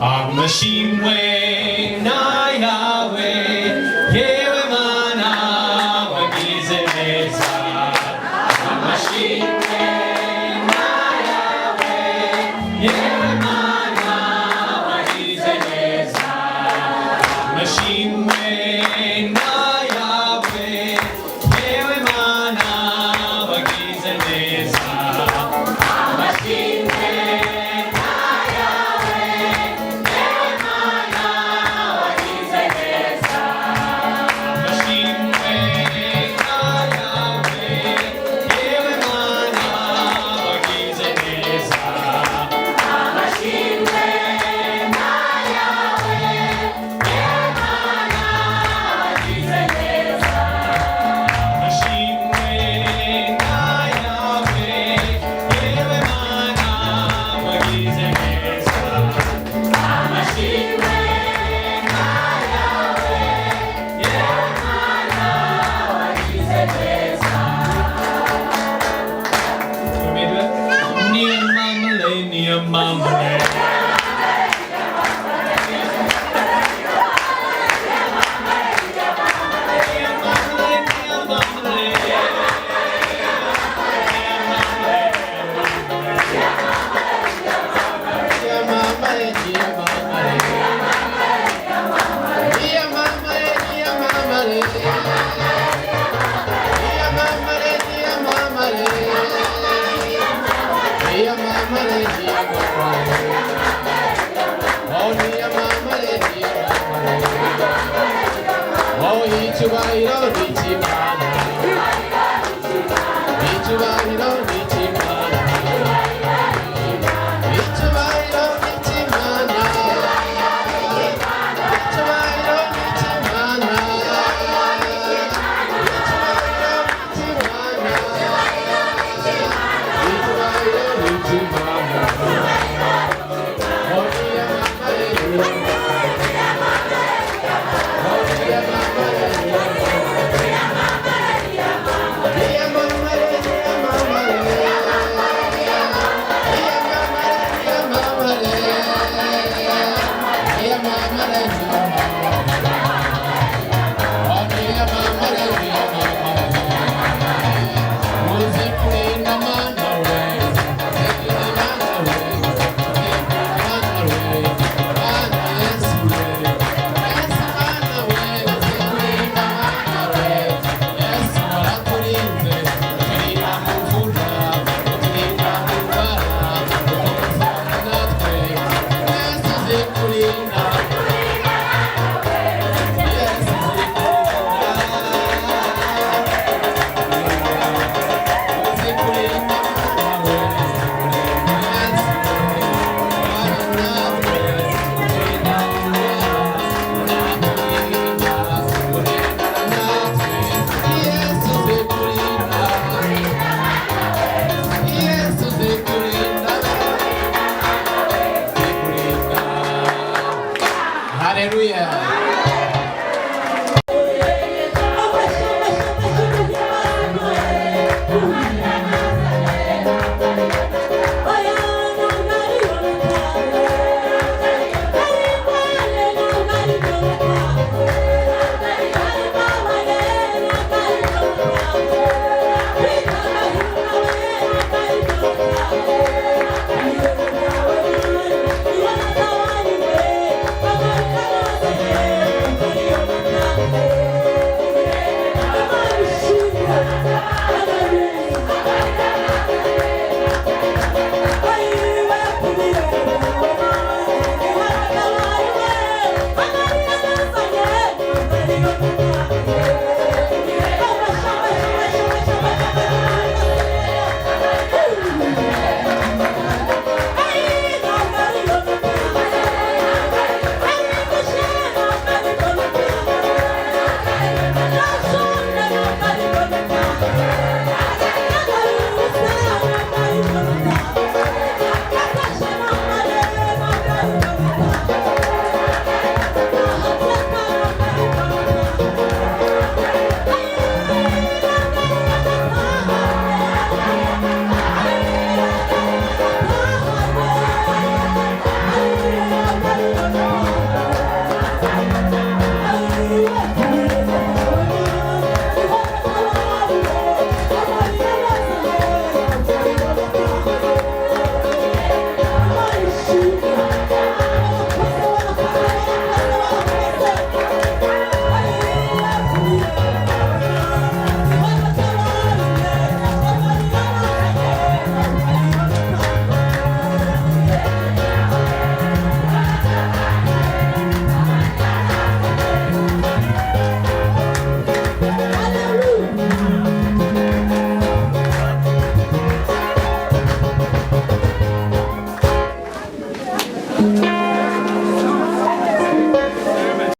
Amashimwe nayawe, yewe Mana wagize neza. Amashimwe nayawe, yewe Mana wagize neza. Amashimwe nayawe, yewe Mana wagize neza. Amashimwe nayawe, yewe Mana wagize neza. Amashimwe nayawe, yewe Mana wagize neza. Amashimwe nayawe, yewe Mana wagize neza. Amashimwe nayawe, yewe Mana wagize neza. Amashimwe nayawe, yewe Mana wagize neza. Niyamamale, niyamamale. Niyamamale, niyamamale. Niyamamare, niyamamare. Niyamamare, niyamamare. Niyamamare, niyamamare. Niyamamare, niyamamare. Oh, niyamamare, niyamamare. Oh, icyubahiro ni icy'Imana. Icyubahiro ni icy'Imana. Icyubahiro ni icy'Imana. Icyubahiro ni icy'Imana. Icyubahiro ni icy'Imana. Icyubahiro ni icy'Imana. Oh, niyamamare, niyamamare. Oh, niyamamare, niyamamare. Niyamamare, niyamamare. Hallelujah.